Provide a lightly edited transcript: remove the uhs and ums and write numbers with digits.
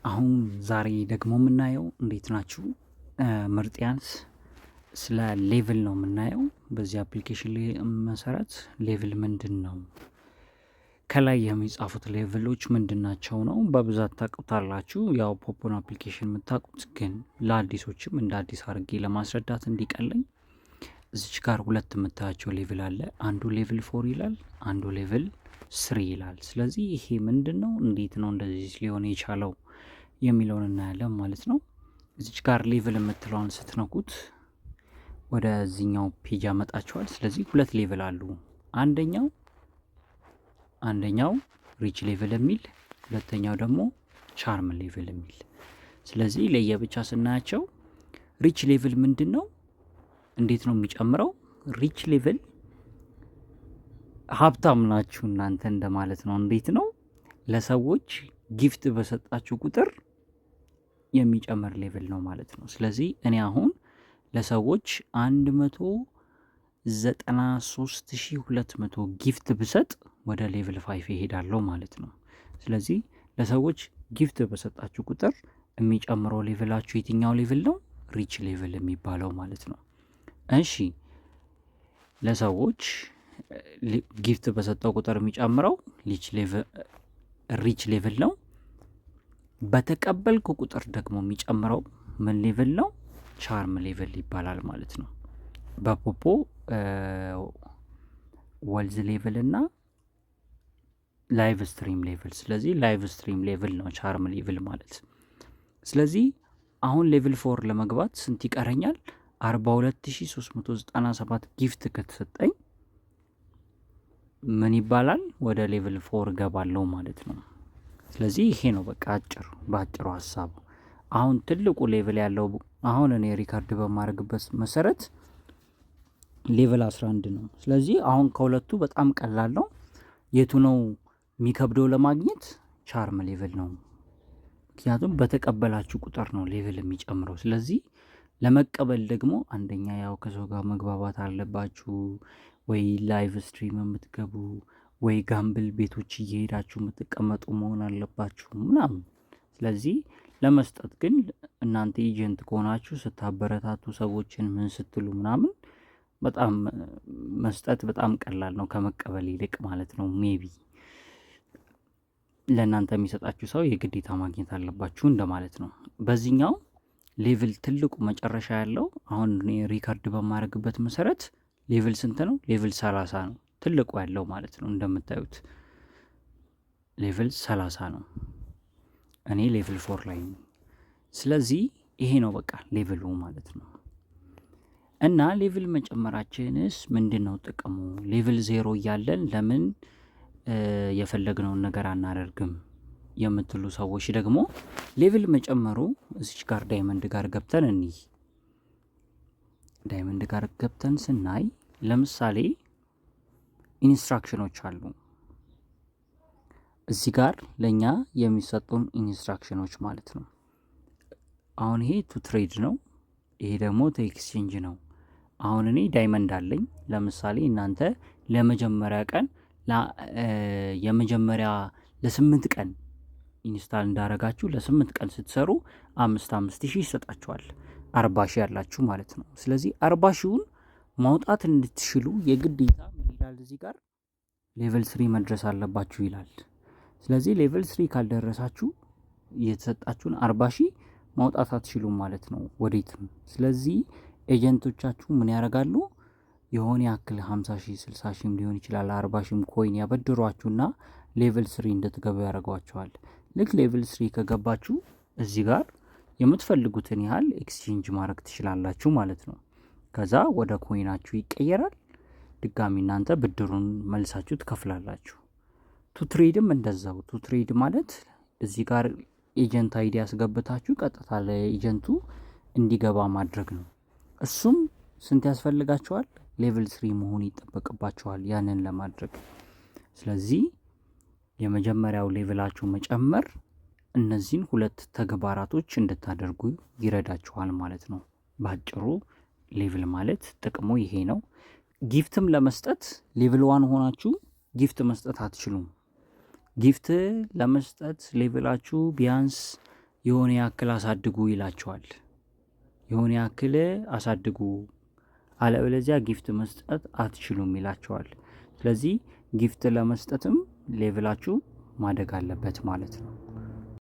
አሁን ዛሬ ደግሞ የምናየው፣ እንዴት ናችሁ ምርጥያንስ፣ ስለ level ነው የምናየው። በዚህ application ላይ መሰረት level ምንድን ነው፣ ከላይ የሚጻፉት level ኦች ምንድን ናቸው ነው። በብዛት ታውቁታላችሁ፣ ያው ፖፖን application የምታውቁት፣ ግን ለአዲሶችም እንደ አዲስ አድርጌ ለማስረዳት እንዲቀለኝ እዚች ጋር ሁለት የምታያቸው level አለ። አንዱ level 4 ይላል፣ አንዱ level 3 ይላል። ስለዚህ ይሄ ምንድን ነው፣ እንዴት ነው እንደዚህ ሊሆን የቻለው የሚለውን እናያለን ማለት ነው። እዚች ጋር level የምትለውን ስትነኩት ወደዚህኛው page ያመጣችኋል። ስለዚህ ሁለት level አሉ። አንደኛው rich level የሚል፣ ሁለተኛው ደግሞ charm level የሚል። ስለዚህ ለየብቻ ስናያቸው rich level ምንድን ነው? እንዴት ነው የሚጨምረው? Rich level ሀብታም ናችሁ እናንተ እንደማለት ነው። እንዴት ነው? ለሰዎች gift በሰጣችሁ ቁጥር የሚጨምር level ነው ማለት ነው። ስለዚህ እኔ አሁን ለሰዎች 193,200 gift ብሰጥ ወደ level 5 እሄዳለሁ ማለት ነው። ስለዚህ ለሰዎች gift በሰጣችሁ ቁጥር የሚጨምረው level ኣችሁ የትኛው level ነው? Rich level የሚባለው ማለት ነው። እሺ፣ ለሰዎች gift በሰጠው ቁጥር የሚጨምረው rich level ነው። በተቀበልኩ ቁጥር ደግሞ የሚጨምረው ምን level ነው? Charm level ይባላል ማለት ነው። በፖፖ wealth level እና live stream level። ስለዚህ live stream level ነው charm level ማለት። ስለዚህ አሁን level 4 ለመግባት ስንት ይቀረኛል? 42,397 gift ከተሰጠኝ ምን ይባላል? ወደ level 4 እገባለሁ ማለት ነው። ስለዚህ ይሄ ነው በቃ አጭር በአጭሩ ሀሳቡ። አሁን ትልቁ level ያለው አሁን እኔ record በማድረግበት መሰረት level 11 ነው። ስለዚህ አሁን ከሁለቱ በጣም ቀላል ነው። የቱ ነው የሚከብደው ለማግኘት? Charm level ነው። ምክንያቱም በተቀበላችሁ ቁጥር ነው level የሚጨምረው። ስለዚህ ለመቀበል ደግሞ አንደኛ ያው ከሰው ጋር መግባባት አለባችሁ፣ ወይ live stream የምትገቡ ወይ gamble ቤቶች እየሄዳችሁ የምትቀመጡ መሆን አለባችሁ ምናምን። ስለዚህ ለመስጠት ግን እናንተ agent ከሆናችሁ፣ ስታበረታቱ ሰዎችን ምን ስትሉ ምናምን፣ በጣም መስጠት በጣም ቀላል ነው ከመቀበል ይልቅ ማለት ነው። Maybe ለእናንተ የሚሰጣችሁ ሰው የግዴታ ማግኘት አለባችሁ እንደማለት ነው። በዚህኛው level ትልቁ መጨረሻ ያለው አሁን እኔ record በማድረግበት መሰረት level ስንት ነው? Level 30 ነው ትልቁ ያለው ማለት ነው። እንደምታዩት level 30 ነው። እኔ level 4 ላይ ነኝ። ስለዚህ ይሄ ነው በቃ level ኡ ማለት ነው። እና level መጨመራችንስ ምንድን ነው ጥቅሙ? Level 0 እያለን ለምን የፈለግነውን ነገር አናደርግም የምትሉ ሰዎች ደግሞ level መጨመሩ እዚች ጋር diamond ጋር ገብተን እኒህ diamond ጋር ገብተን ስናይ ለምሳሌ instruction ኦች አሉ። እዚህ ጋር ለእኛ የሚሰጡን instruction ኦች ማለት ነው። አሁን ይሄ to trade ነው። ይሄ ደግሞ to exchange ነው። አሁን እኔ diamond አለኝ። ለምሳሌ እናንተ ለመጀመሪያ ቀን፣ የመጀመሪያ ለ8 ቀን install እንዳረጋችሁ ለ8 ቀን ስትሰሩ አምስት አምስት ሺህ ይሰጣችኋል። 40,000 ያላችሁ ማለት ነው። ስለዚህ 40 ሺውን ማውጣት እንድትችሉ የግዴታ ምን ይላል እዚህ ጋር? Level 3 መድረስ አለባችሁ ይላል። ስለዚህ level 3 ካልደረሳችሁ የተሰጣችሁን 40,000 ማውጣት አትችሉም ማለት ነው ወዴትም። ስለዚህ agent ኦቻችሁ ምን ያደርጋሉ? የሆነ ያክል 50,000፣ 60 ሺህም ሊሆን ይችላል፣ 40 ሺህም coin ያበድሯችሁና level 3 እንድትገቡ ያደርጓቸዋል። ልክ level 3 ከገባችሁ እዚህ ጋር የምትፈልጉትን ያህል exchange ማድረግ ትችላላችሁ ማለት ነው። ከዛ ወደ coin ኣችሁ ይቀየራል። ድጋሚ እናንተ ብድሩን መልሳችሁ ትከፍላላችሁ። To trade ም እንደዛው። To trade ማለት እዚህ ጋር agent ID ያስገብታችሁ ቀጥታ ለ agent ኡ እንዲገባ ማድረግ ነው። እሱም ስንት ያስፈልጋችኋል? Level 3 መሆን ይጠበቅባችኋል ያንን ለማድረግ። ስለዚህ የመጀመሪያው level ኣችሁ መጨመር እነዚህን ሁለት ተግባራቶች እንድታደርጉ ይረዳችኋል ማለት ነው። በአጭሩ level ማለት ጥቅሙ ይሄ ነው። Gift ም ለመስጠት level 1 ሆናችሁ gift መስጠት አትችሉም። Gift ለመስጠት level ኣችሁ ቢያንስ የሆነ ያክል አሳድጉ ይላችኋል። የሆነ ያክል አሳድጉ፣ አለበለዚያ gift መስጠት አትችሉም ይላችኋል። ስለዚህ gift ለመስጠትም level ኣችሁ ማደግ አለበት ማለት ነው።